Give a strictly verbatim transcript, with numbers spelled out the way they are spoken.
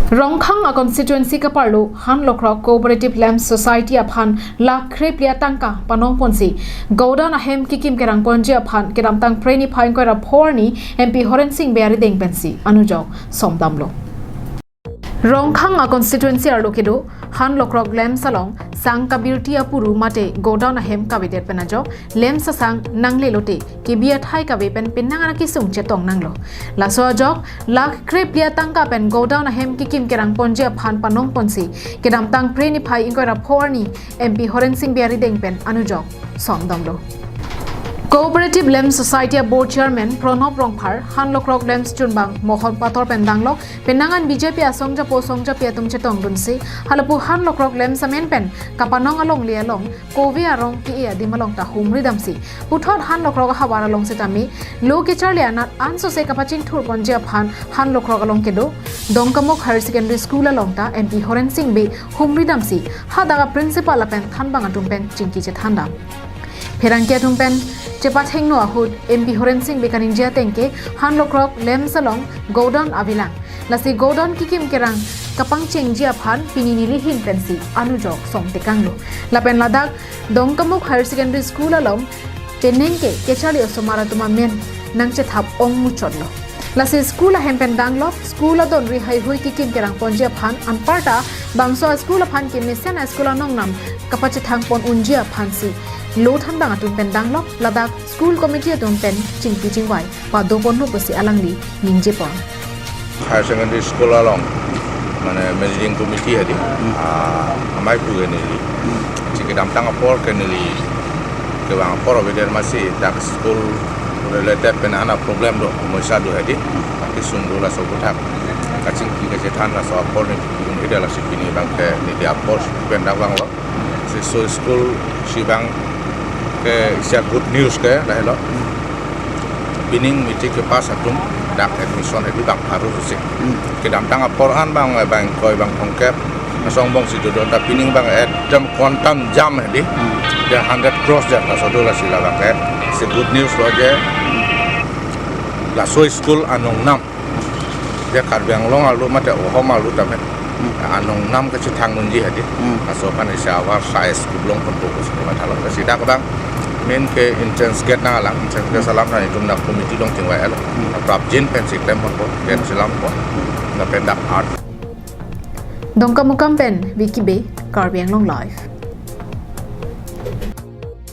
Rongkhang a constituency kaparlo Hanlokrok Cooperative Lamps Society aphan lakh kre phli atangka panong ponsi godown ahem kikim kerang ponji aphan kedamtang Phre niphai ingkoi ra pho arni M P Horen Sing Bey arideng pensi anujok somdamlo. Rongkhang a constituency arlo kedo Hanlokrok Lamps along sang kabirti apuru mate godown ahem kavedet pen ajok lamps asang nanglelote kebi athai kave pen penang anak kesung chetong nanglo. Laso ajok lakh kre phli atangka pen godown ahem kikim kerang ponji aphan panong ponsi kedamtang Phre niphai ingkoi ra pho arni M P Horen Sing Bey arideng pen anujok somdamlo. Cooperative Lamps Society a board chairman Pranab Rongphar, Hanlokrok Lamps chunbang Mohon Pator pen danglok penang an B J P asong japo song japi atum chetongdunsi halapu Hanlokrok Lamps amen pen kapanong alongle along kove arong ke-e adim along ta humri damsi puthot Hanlokrok ahavar along sitame lo kecharli anat ansose kapachingthur ponji aphan Hanlokrok along kedo Dongkamukh Higher Secondary School along ta M P Horen Sing Bey humri damsi hadak a principal lapen thanbang atum pen chingki chethandam. Pherangke atum pen chepathengno ahut M P Horen Sing Bey kaningje ateng ke Hanlokrok Lamps along godown avelang. Lasi godown kikim kerang kapangchengji aphan pini neli ahin pensi anujok somtekanglo. Lapen ladak Dongkamukh Higher Secondary School along penang ke kecharli osomar atum amen nangchethap ong muchotlo. Lasi school ahem pen danglok, school adonri haihui kikim kerang ponji aphan anparta bangso a school aphan kemesen a school anong nam kapachethang pon unji aphansi lo thanbang atum pen danglok, ladak school committee atum pen chingki chingvai pado ponlo pusi alangli ningje pon. Higher Secondary School along mane managing committee hadi ah, amai pu ke neli. Chiki damtang apor ke neli kevang apor avedet masi dak school related pen ana problem do, moisa do hadi. Tapi sungguh laso aputhak kachingki kachethan laso apor ni pun ida lasi pini abang ke neli apor pen dak vanglo. Si so school si abang ke isi a good news ke lahelo. Pining matric kepass atum dak admission hadi abang harus si. Kedamtang apor an abang abang koi abang thongkep asong bong si dodon ta pining abang ekdom kontam jam hadi. Dia hundred cross dia laso do lasi labang ke si good news lo je. Laso school anong nam dia Karbi Anglong arlo mate ohom arlo tame anong nam kachethang unji hadi. Laso aphan isi awareness keblong ponpo pusi matha lo. Lasi dak abang main ke entrance gate nanglang, entrance gate alam nang itum na committee along chingvai-etlo. Na prapjin pensi klem ponpo, pensi lam pon. Lapen dak art. Dongkamukam pen Vicky Bey, Karbi Anglong Live.